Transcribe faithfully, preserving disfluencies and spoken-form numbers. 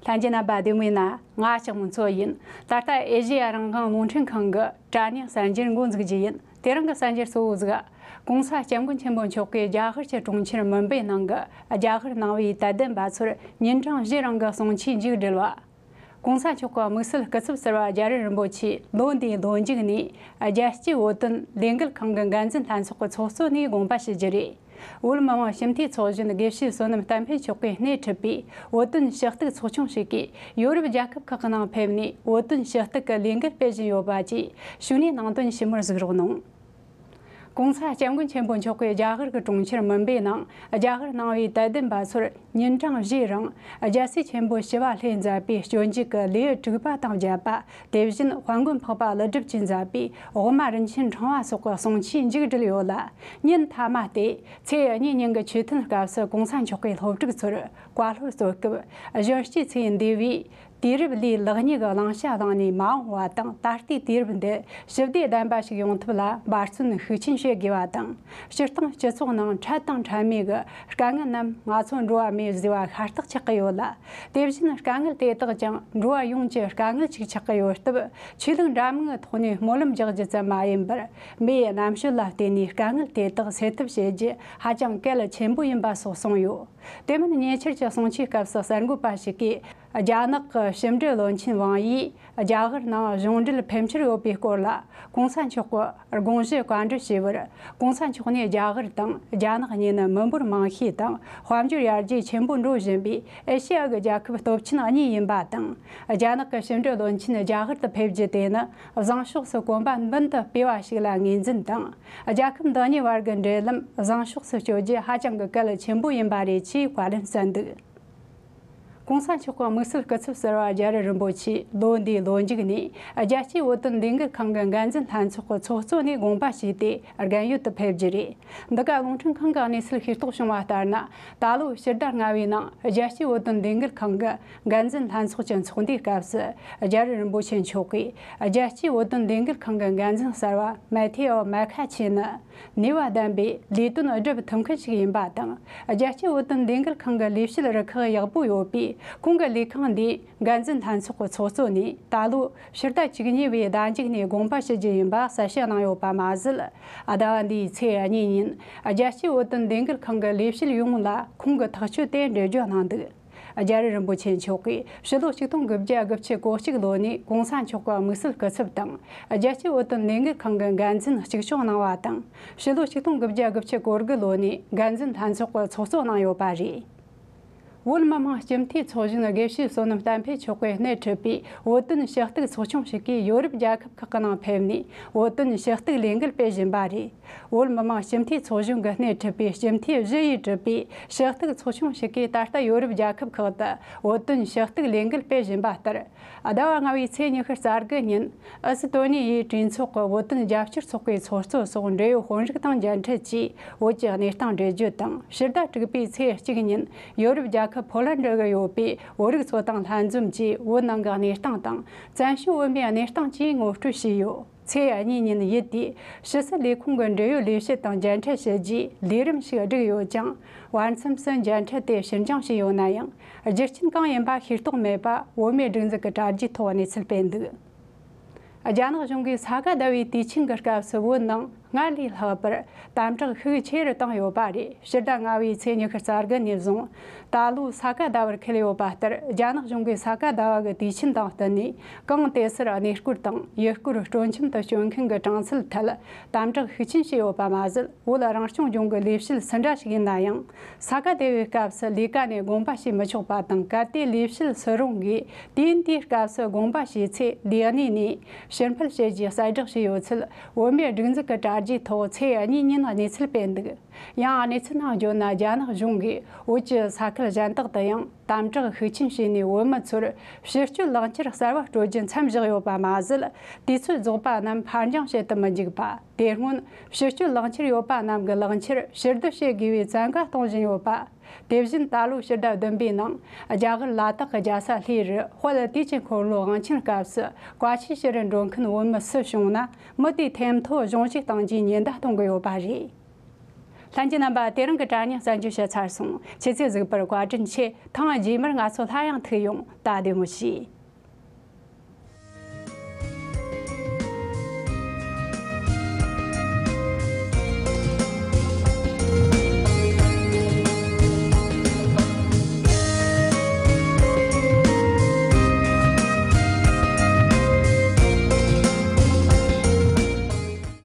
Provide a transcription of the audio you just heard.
ཐམས་ཅད་རྣམ་པ་བདེ་མོ་ཡིན་ན། ང་ལྕགས་མོ་མཚོ་ཡིན། ད་ལྟ་ཨེ་ཤེ་ཡ་རང་དབང་རླུང་འཕྲིན་ཁང་གི་དྲ་བརྙན་གསར་འགྱུར་འགོ་འཛུགས་རྒྱུ་ཡིན། དེ་རིང་གི་གསར་འགྱུར་གཙོ་བོ་ཟིག། ྋགོང་ས་ྋསྐྱབས་མགོན་ཆེན་པོ་མཆོག་གིས་རྒྱ་གར་གྱི་གྲོང་ཁྱེར་མུམ་བེ་ནང་གི་རྒྱ་གར་ནང་པའི་དད་ལྡན་པ་ཚོར་ཉིན་གྲངས་བཞིའི་རིང་གི་གསུང་ཆོས་མཇུག་བསྒྲིལ་བ། ྋགོང་ས་མཆོག་གི་དམིགས་བསལ་སྐུ་ཚབ་ཟུར་པ་རྒྱ་རི་རིན་པོ་ཆེས་ལོ་འདིའི་ལོ་མཇུག་ནས་རྒྱལ་སྤྱིའི་བོད་དོན་ལས་འགུལ་ཁང་གི་འགན་འཛིན་ལྷན་ཚོགས་ཀྱི་ཚོགས་གཙོ་ནས་དགོངས་པ་ཞུ་རྒྱུ་རེད། བོད་མི་མང་སྤྱི་འཐུས་ཚོགས་གཞོན་དགེ་བཤེས་བསོད་ནམས་བསྟན་འཕེལ་མཆོག་གིས་སྣེ་ཁྲིད་པའི་བོད་དོན་ཞུ་གཏུག་ཚོགས་ཆུང་ཞིག་གིས་ཡོ་རོབ་རྒྱལ་ཁབ་ཁག་གི་ནང་ཕེབས་ནས་བོད་དོན་ཞུ་གཏུག་གི་ལས་འགུལ་སྤེལ་བཞིན་ཡོད་པ་བཅས་ཞུས་ནས་ནང་དོན་ཞིབ་མོར་གཟིགས་རོགས་གནང་། ྋགོང་ས་ྋསྐྱབས་མགོན་ཆེན་པོ་མཆོག་གིས་རྒྱ་གར་གྱི་གྲོང་ཁྱེར་མུམ་བེ་ནང་རྒྱ་གར་ནང་པའི་དད་ལྡན་པ་ཚོར་ཉིན་གྲངས་བཞིའི་རིང་རྒྱལ་སྲས་ཆེན་པོ་ཞི་བ་ལྷས་མཛད་པའི་སྤྱོད་འཇུག་གི་ལེའུ་དྲུག་པ་དང་བརྒྱད་པ། དེ་བཞིན་དཔལ་མགོན་འཕགས་པ་ཀླུ་སྒྲུབ་ཀྱིས་མཛད་པའི་དབུ་མ་རིན་ཆེན་ཕྲེང་བ་སོགས་ཀྱི་གསུང་ཆོས་མཇུག་བསྒྲིལ་ཡོད་ལ། ཉིན་མཐའ་མ་སྟེ་ཚེས་གཉིས་ཉིན་གྱི་ཆོས་ཐུན་སྐབས་སུ་ྋགོང་ས་མཆོག་གིས་སློབ་ཕྲུག་ཚོར་བཀའ་སློབ་སྩལ་སྐབས། གཞོན་སྐྱེས་ཚོས་འདས་པའི་དུས་རབས་ལས་ལེགས་ཉེས་ཀྱི་བླང་བྱ་བླངས་ནས་མ་འོངས་པ་དང་ད་ལྟའི་དུས་རབས་འདི་ཞི་བདེ་ལྡན་པ་ཞིག་ཡོང་ཐབས་ལ་འབད་བརྩོན་ཤུགས་ཆེན་བྱེད་དགོས་པ་དང་། སྤྱིར་བཏང་སྤྱི་ཚོགས་ནང་འཕྲལ་དང་འཕྲལ་མའི་གི་དཀའ་ངལ་རྣམས་ང་ཚོ་འགྲོ་བ་མིའི་བཟོས་པ་ཤ་སྟག་ཆགས་ཀྱི་ཡོད་ལ། དེ་བཞིན་དཀའ་ངལ་དེ་དག་ཀྱང་འགྲོ་བ་ཡོངས་ཀྱི་དཀའ་ངལ་ཞིག་ཆགས་ཀྱི་ཡོད་སྟབས། ཆོས་ལུགས་འདྲ་མིན་གྱི་ཐོག་ནས་སྨོན་ལམ་རྒྱག་རྒྱུ་ཙམ་མ་ཡིན་པར། མིའི་རྣམ་དཔྱོད་ལ་བརྟེན་ནས་དཀའ་ངལ་དེ་དག་སེལ་ཐབས་བྱེད་རྒྱུ་ཧ་ཅང་གལ་ཆེན་པོ་ཡིན་པ་སོགས་གསུངས་ཡོད། དེ་མིན་ཉེ་ཆར་གྱི་གསུང་ཆོས་སྐབས་སུ་གསར་འགོད་པ་ཞིག་གིས། རྒྱ་ནག་གི་ཕྱི་འབྲེལ་བློན་ཆེན་ཝང་ཡིས་རྒྱ་གར་ནང་གཞུང་འབྲེལ་ཕེབས་འཆར་ཡོད་པའི་སྐོར་ལ་ྋགོང་ས་མཆོག་གི་དགོངས་གཞི་བཀའ་འདྲི་ཞུས་པར། ྋགོང་ས་མཆོག་ནས་རྒྱ་གར་དང་རྒྱ་ནག་གཉིས་ནི་མི་འབོར་མང་ཤོས་དང་དཔལ་འབྱོར་ཡར་རྒྱས་ཆེན་པོ་འགྲོ་བཞིན་པའི་ཨེ་ཤེ་ཡ་གི་རྒྱལ་ཁབ་སྟོབས་ཆེན་གཉིས་ཡིན་པ་དང་། རྒྱ་ནག་གི་ཕྱི་འབྲེལ་བློན་ཆེན་རྒྱ་གར་དུ་ཕེབས་རྒྱུ་དེ་ནི་བཟང་ཕྱོགས་སུ་གོམ་པ་མདུན་དུ་སྤོས་པ་ཞིག་ལ་ངོས་འཛིན་དང་། རྒྱལ་ཁབ་འདི་གཉིས་བར་གྱི་འབྲེལ་ལམ་བཟང་ཕྱོགས་སུ་སྐྱོད་རྒྱུ་ཧ་ཅང་གི་གལ་ཆེན་པོ་ཡིན་པ་རེད་ཅེས་བཀའ་ལན་སྩལ་འདུག ྋགོང་ས་མཆོག་གི་དམིགས་བསལ་སྐུ་ཚབ་ཟུར་པ་རྒྱ་རི་རིན་པོ་ཆེས་ལོ་འདིའི་ལོ་མཇུག་ནས་རྒྱལ་སྤྱིའི་བོད་དོན་ལས་འགུལ་ཁང་གི་འགན་འཛིན་ལྷན་ཚོགས་ཀྱི་ཚོགས་གཙོ་ནས་དགོངས་པ་ཞུས་ཏེ་རྒན་ཡོལ་དུ་ཕེབས་རྒྱུ་རེད། འདི་ག་རླུང་འཕྲིན་ཁང་གི་གནས་ཚུལ་ཤེས་རྟོགས་བྱུང་བ་ལྟར་ན། ད་ལོ་ཕྱི་ཟླ་ལྔ་པའི་ནང་རྒྱལ་སྤྱིའི་བོད་དོན་ལས་འགུལ་ཁང་གི་འགན་འཛིན་ལྷན་ཚོགས་ཀྱི་ཚོགས་འདུའི་སྐབས་སུ་རྒྱ་རི་རིན་པོ་ཆེ་མཆོག་གིས་རྒྱལ་སྤྱིའི་བོད་དོན་ལས་འགུལ་ཁང་གི་འགན་འཛིན་གསར་པ་མེ་ཐེ་ཨོ་མེ་ཁ་ཆེ་ནི། ནུས་པ་ལྡན་པའི་ལས་དོན་སྒྲུབ་ཐུབ་མཁན་ཞིག་ཡིན་པ་དང་། རྒྱལ་སྤྱིའི་བོད་དོན་ལས་འགུལ་ཁང་གི་ལས་བྱེད་རུ་ཁག་ཡག་པོ་ཡོད་པས། ཁོང་གི་ལས་ཁང་འདིའི་འགན་འཛིན་ལྷན་ཚོགས་ཀྱི་ཚོགས་གཙོ་ནས་ད་ལོ་ཕྱི་ཟླ་བཅུ་གཉིས་པའི་ཟླ་མཇུག་ནས་དགོངས་པ་ཞུ་རྒྱུ་ཡིན་པ་གསལ་བཤད་གནང་ཡོད་པ་མ་ཟད། ཟླ་བ་འདིའི་ཚེས་གཉིས་ཉིན་རྒྱལ་སྤྱིའི་བོད་དོན་ལས་འགུལ་ཁང་གི་ལས་བྱེད་ཡོངས་ལ་ཁོང་གི་ཐག་གཅོད་དེ་འགྲེལ་བརྗོད་གནང་འདུག་རྒྱ་རི་རིན་པོ་ཆེ་མཆོག་གིས་ཕྱི་ལོ་ཆིག་སྟོང་དགུ་བརྒྱ་དགུ་བཅུ་གོ་གཅིག་ལོ་ནས་ྋགོང་ས་མཆོག་གི་དམིགས་བསལ་སྐུ་ཚབ་དང་། རྒྱལ་སྤྱིའི་བོད་དོན་ལས་འགུལ་ཁང་གི་འགན་འཛིན་གཅིག་ལྕོགས་གནང་བ་དང་། ཕྱི་ལོ་ཆིག་སྟོང་དགུ་བརྒྱ་དགུ་བཅུ་གོ་དགུ་ལོ་ནས་འགན་འཛིན་ལྷན་ཚོགས་ཀྱི་ཚོགས་གཙོ་གནང་ཡོད་པ་རེད། བོད་མི་མང་སྤྱི་འཐུས་ཚོགས་གཞོན་དགེ་བཤེས་བསོད་ནམས་བསྟན་འཕེལ་མཆོག་གིས་སྣེ་ཁྲིད་པའི་བོད་དོན་ཞུ་གཏུག་ཚོགས་ཆུང་ཞིག་གིས་ཡོ་རོབ་རྒྱལ་ཁབ་ཁག་གི་ནང་ཕེབས་ནས་བོད་དོན་ཞུ་གཏུག་ལས་འགུལ་སྤེལ་བཞིན་པ་རེད། བོད་མི་མང་སྤྱི་འཐུས་ཚོགས་གཞོན་གྱིས་སྣེ་ཁྲིད་པའི་སྤྱི་འཐུས་བཞི་ཡིས་གྲུབ་པའི་ཞུ་གཏུག་ཚོགས་ཆུང་ཞིག་གིས་ད་ལྟ་ཡོ་རོབ་རྒྱལ་ཁབ་ཁག་ཏུ་བོད་དོན་ཞུ་གཏུག་ལས་འགུལ་སྤེལ་བཞིན་པ་ལྟར། ཟླ་བ་ལྔ་བའི་ཚེས་ཉི་ཤུ་རྩ་དགུ་ཉིན་ཨི་སི་ཏོ་ནི་ཡའི་གྲོས་ཚོགས་ཀྱི་བོད་དོན་རྒྱབ་སྐྱོར་ཚོགས་པའི་ཚོགས་གཙོ་སོགས་འབྲེལ་ཡོད་དཔོན་རིགས་དང་མཇལ་འཕྲད་ཀྱིས་བོད་ཀྱི་གནས་སྟངས་འགྲེལ་བརྗོད་དང་། ཕྱི་ཟླ་དྲུག་པའི་ཚེས་གཅིག་ཉིན་ཡོ་རོབ་རྒྱལ་ཁབ་ཕོ་ལན་ཌི་ལ་ཡོད་པའི་བོད་རིགས་ཚོ་དང་ལྷན་འཛོམས་ཀྱིས་བོད་ནང་གི་གནས་སྟངས་དང་བཙན་བྱོལ་བོད་མིའི་གནས་སྟངས་བཅས་ངོ་སྤྲོད་བྱས་ཡོད། ཚེས་གཉིས་ཉིན་ཡུལ་དེའི་ཕྱི་སྲིད་ལས་ཁུངས་ཀྱི་འབྲེལ་ཡོད་ལས་བྱེད་དང་མཇལ་འཕྲད་བྱས་རྗེས་ལས་རིམ་ཞིག་བསྒྲིགས་ཡོད་ཀྱང་། བར་མཚམས་སུ་མཇལ་འཕྲད་དེ་ཕྱིར་འགྱངས་བྱས་ཡོད་ན་ཡང་། རྒྱུ་རྐྱེན་གང་ཡིན་པ་ཤེས་རྟོགས་མེད་པ་བོད་མིའི་སྒྲིག་འཛུགས་ཀྱི་དྲ་རྒྱའི་ཐོག་གནས་ཚུལ་སྤེལ་འདུག་རྒྱ་ནག་གཞུང་གིས་ས་ག་ཟླ་བའི་དུས་ཆེན་གྱི་སྐབས་སུ་བོད་ནང་སྔར་ལས་ལྷག་པར་དམ་དྲག་ཤུགས་ཆེ་རུ་བཏང་ཡོད་པ་རེད། ཕྱི་ཟླ་ལྔ་བའི་ཚེས་ཉི་ཤུ་རྩ་དགུ་ནས་བཟུང་ད་ལོའི་ས་ག་ཟླ་བར་འཁེལ་ཡོད་པ་ལྟར། རྒྱ་ནག་གཞུང་གིས་ས་ག་ཟླ་བ་གི་དུས་ཆེན་དང་བསྟུན་ནས་གང་དེ་སར་གནས་སྐོར་དང་ཡུལ་སྐོར་སྤྲོ་འཆམ་དུ་བསྐྱོད་མཁན་གྱི་གྲངས་ཚད་ཐད་དམ་དྲག་ཤུགས་ཆེན་བྱས་ཡོད་པ་མ་ཟད། བོད་རང་སྐྱོང་ལྗོངས་ཀྱི་ལས་བྱེད་སུ་འདྲ་ཞིག་ཡིན་ན་ཡང་། ས་ག་ཟླ་བའི་སྐབས་སུ་ལས་ཀ་ནས་དགོངས་པ་བཞེས་མི་ཆོག་པ་དང་། གལ་ཏེ་ལས་བྱེད་སུ་རུང་གིས་དུས་ཡུན་དེའི་སྐབས་སུ་དགོངས་པ་བཞེས་ཚེ་ལས་གནས་ནས་ཕྱིར་འཕུད་བྱེད་རྒྱུའི་གསལ་བསྒྲགས་བྱས་ཡོད་ཚུལ་བོད་མིའི་སྒྲིག་འཛུགས་ཀྱི་དྲ་རྒྱའི་ཐོག་ཚེས་གཉིས་ཉིན་གནས་ཚུལ་སྤེལ་འདུག་ཡང་གནས་ཚུལ་ནང་བརྗོད་ན། རྒྱ་ནག་གཞུང་གིས་བོད་ཀྱི་ས་ཁུལ་གཞན་དག་ཏུ་ཡང་དམ་དྲག་ཤུགས་ཆེན་བྱས་ནས། བོད་མི་ཚོར་ཕྱི་སྐྱོད་ལག་འཁྱེར་གསར་བ་སྤྲོད་རྒྱུ་མཚམས་བཞག་ཡོད་པ་མ་ཟད། དུས་ཚོད་རྫོགས་པ་རྣམས་ཕར་འགྱངས་བྱེད་དུ་མི་འཇུག་པ། དེ་སྔོན་ཕྱི་སྐྱོད་ལག་འཁྱེར་ཡོད་པ་རྣམས་ཀྱི་ལག་འཁྱེར་ཕྱིར་བསྡུ་བྱེད་དགོས་པའི་བཙན་བཀའ་གཏོང་བཞིན་ཡོད་པ། དེ་བཞིན་ད་ལོའི་ཕྱི་ཟླ་བདུན་པའི་ནང་རྒྱ་གར་ལ་དྭགས་ཀྱི་རྒྱལ་ས་ལྷའི་རི་དཔལ་དུས་ཀྱི་འཁོར་ལོ་དབང་ཆེན་སྐབས་སུ་བཀའ་ཆོས་ཞུ་རུ་འགྲོ་མཁན་བོད་མི་སུ་བྱུང་ན། མི་དེའི་ཐེམ་ཐོ་གཞུང་བཞེས་གཏང་རྒྱུའི་ཉེན་བརྡ་གཏོང་གི་ཡོད་པ་རེད། ལྷན་རྒྱས་རྣམ་པ། དེ་རིང་གི་དྲ་བརྙན་གསར་འགྱུར་བཤད་ཚར་སོང་། ཁྱེད་ཚོས་གཟིགས་པར་བཀའ་དྲིན་ཆེ། ཐེངས་རྗེས་མར་ང་ཚོ་སླར་ཡང་ཐུག་ཡོང་། ད་བདེ་མོ་བྱོས།